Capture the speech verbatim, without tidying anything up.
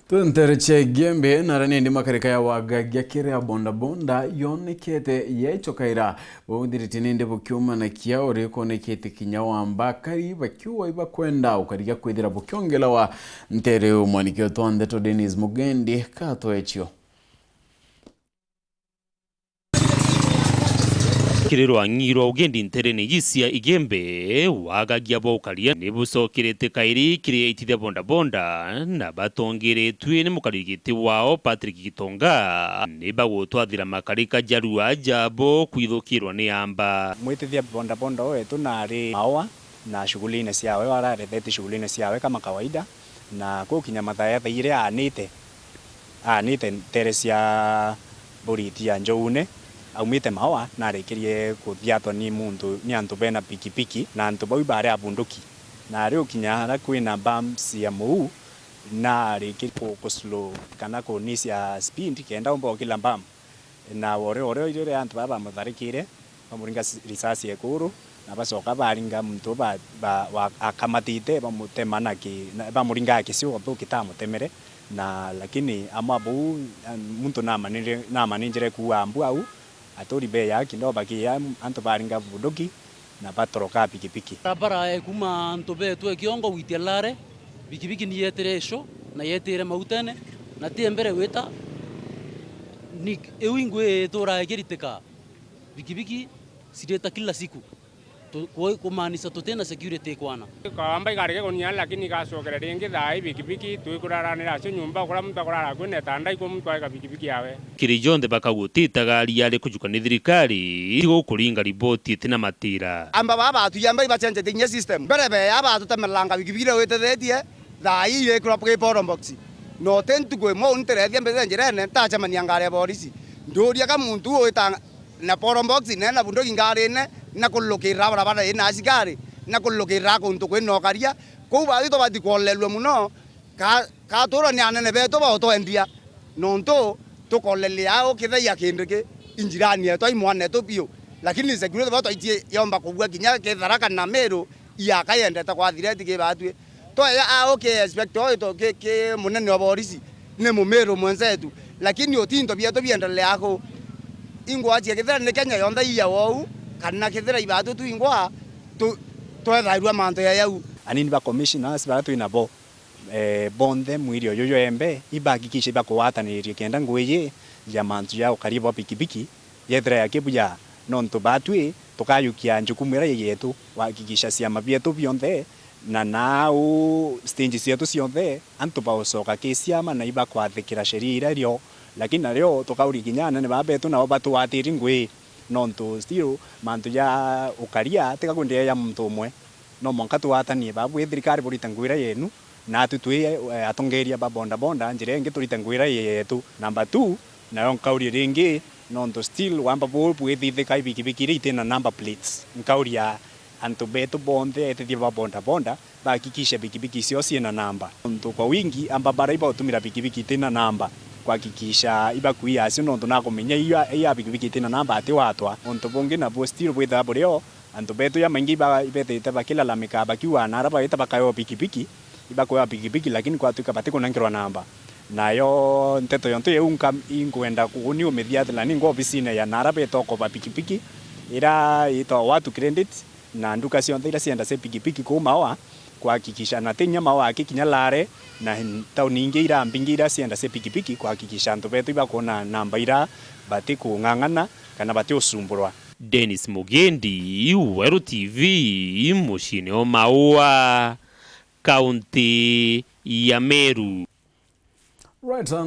Twentere cia Igembe, nara nindi makarika ya Wagagia kiri a bondabonda yonekete yaichokaira. Bauthirite nindi bukiumanakia uri kwonekete kinya wa mbakari bakiuga ibakwenda ukariga kwithira bukiongelawa ntere. Mwaniki wetu wa ndeto Dennis Mugendi katwechio. Kiri rwang'i rwa ugendi nterene iji cia Igembe, Wagagia bwa ukaria ni bucokerete kairi kiri aitithia bondabonda, na batongeretue ni mukariri giti wao Patrick Gitonga, ni bagutwathira makarika jarua jabo kwithukirwa ni amba. Mwitithia bondabonda wetu nari Maua, na shughuli-ine ciawe, ararethetie shughuli-ine ciawe kama kawaida, na gukinya mathaa ya thaa iri aanite, aanite ntere cia boriti ya Njoune, aumite Maua, na arikirie kuthiatwa ni muntu, ni antu bena pikipiki, na antu bau ibari abunduki. Na ari ukinya ara kwina bumps ya muu, na arikirie ku, ku slow kana kunisia speed kenda umba ukila bump. Na wore, wore, riria antu baa bamutharikire, bamuringa si-, risasi ekuru, na bacoka baringa muntu ba, ba, wa, akamatite, bamutema na ki-, na, bamuringa kicio githuki ta amutemere, na lakini amwe abau, a, muntu namanire-, namaningire kuua mbu au, aturi beya kindo bakiya, antu baringa bunduki, na batoroka pikipiki. Barabara ya kuma antu betu e Kiongo gwitia Lare, pikipiki ni yetire ico na yetire mautene, na ti mbere gwita, ni iu ingwi ituraga ikiritika, pikipiki cirita kila siku. Tu-, ku-, kumaanisha tutina security ikwana. Kaamba ikarege kunia, lakini igacokera ringi thaa ii pikipiki, twikuraranira acio nyumba, kuria muntu akurara kwina itanda, ikwo muntu aika pikipiki yawe. Kiri jonthe bakagutitaga riari kujuka ni thirikari, tiga kuringa riboti itina matira. Amba baba batuya amba ibacenjetie kinya system. Mbere beya batutemeranga pikipiki iria witethitie, thaa ii irikura ki ballot box. Na uti ntuku imwe uu ntirethia mbithe njirene, ntacemania ngari ya borisi. Nduria ka muntu uu wita na ballot box, na ena bunduki ngarine, na kulukirira barabara ina asikari, na kulukirira kuntu kwina ukaria. Kwou bathi tubati kuolelua muno, ka, ka turwa ni anene betu bautwendia, nontu tukolelea ukithaia kindi ki injirani yetu ai mwanetu biu. Lakini security ba twaitie yomba kugua kinya Kitharaka na Meru, iaka yendete kwa thireti ki batwi. Tweya au ki inspector oyo to ki, ki munene wa borisi, ni Mumiru mwenzetu. Lakini uti into bietu biendelea ku. Ingwa cia kithira ni Kenya yonthe iya wou, kana kithira ibatu tu ingwa tu, twethairua mantu ya yau. Anini ba commissioners bara twina bo, eh, bonthe mwiri uyu jwembe, ibahakikishe ibakugwataniriria kenda ngugi iji ya mantu ja ukaria bwa pikipiki yethira ya kibuya, nontu batwi tukajukia njukumu iria yetu, kuhakikisha ciama bietu bionthe na nau stage cietu cionthe, antu baucoka ki ciama na ibakwathikira sheria iria irio. Lakini nario tukauria kinya anene baa betu nabo batugwatiri ngugi, nontu still mantu ja ukaria tiga kwendeea ja muntu umwe. No mwanka tugwatanie babu i thirikari burite ngugi iria yenu, natwi twi, eh, atongeria ba bodaboda, njira ingi turite ngugi iria yetu. Number two, nayo nkauria ringi, nontu still wamba bu-, bwithithika i bikibiki iria itina number plates. Nkauria antu betu bonthe, etithia ba bodaboda, bahakikishe bikibiki icio ciina namba. Nontu kwa wingi, amba bara ibautumira bikibiki itina namba, kuhakikisha ibakuia acio, nontu nakumenya iya, iya bikibiki itina namba ati watwa. Untu bungi nabuo still bwithaa burio, antu betu jamaingi iba-, ibethite bakilalamika bakiuga nara baita bakaewa pikipiki, ibakuewa pikipiki lakini kwatwika batikũnenkerwa namba. Nayo nteto yontu iu nka-, inkwenda ku-, uni umithia athela ningwa obisine ya nara betokoba pikipiki, ira itwa Watu Credit, na nduka cionthe iria ciendacia pikipiki kuu Maua, kuhakikisha na ti inya Maua aki kinya Lare, na n-, tauni ingi ira mbingi iria ciendacia pikipiki, kuhakikisha antu betu ibakwona namba ira batikung'ang'ana kana batiusumburwa. Dennis Mugendi, Weru T V, muciine o Maua, kaunti ya Meru. Right,